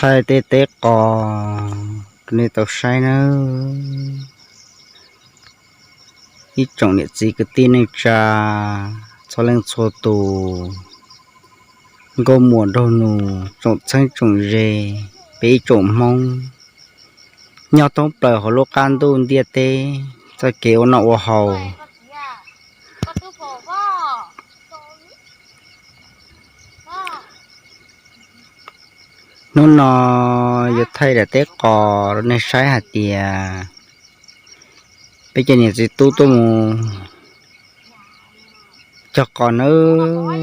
Thaij tej teb qos rau nej tau saib nawb. Ib tsoom niam txiv kwv tij neej tsa txhua leej txhua tus, nkauj muam nraug nus, tsoom txheeb tsoom ze, peb ib tsoom Hmoob nyob thoob plaws hauv lub qab ntuj ntiaj teb txoj kev ua noj ua haus. Hnub no yuav thaij daim teb qos rau nej saib hais tias peb cov niam txiv tub tuaj mus cog qos nawb.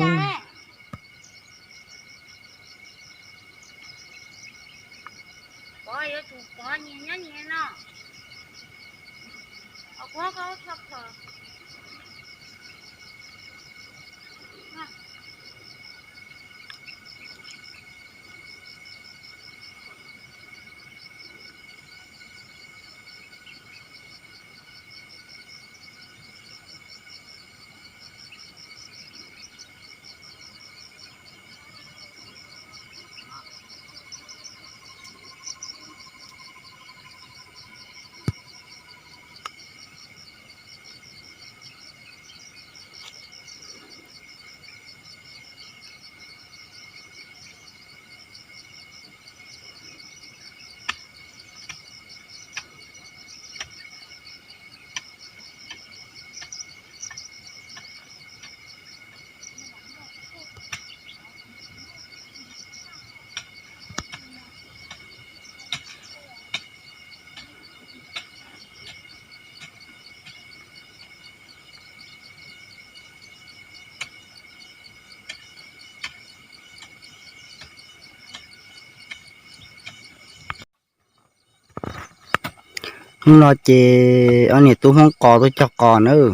Hnub no ces ob niam tub Hmoob Qos tuaj cog qos nawb.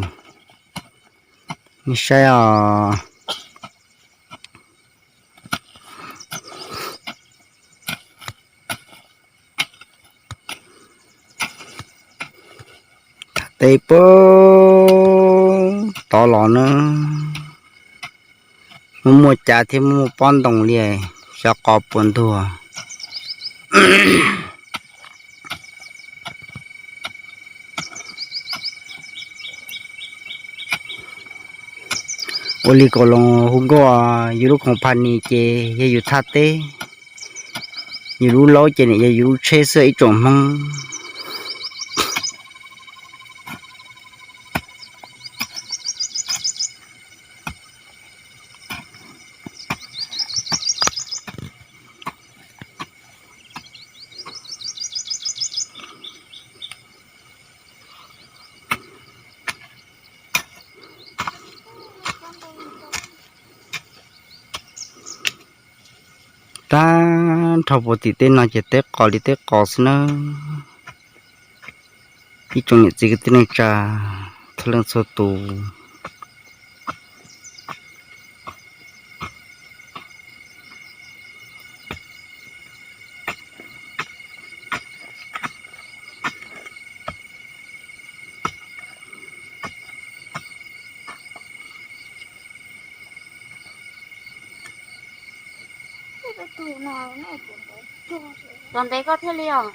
Nej saib os. Thaij teb puag tod los na, muaj muaj cav thiab muaj muaj pob ntoo li, xyov qos puas ntuag. Ua li kaus loos hu nkauj, yus lub company ces yog yus thaj teb, yus lub laub ces nim yog yus lub tsheb xwb ib tsoom Hmoob. Tag nrho puag tim teb no ces teb qos li teb qos xwb nawb. Ib tsoom niam txiv kwv tij neej tsa txhua leej txhua tus. Tos ntev koj thiaj li os.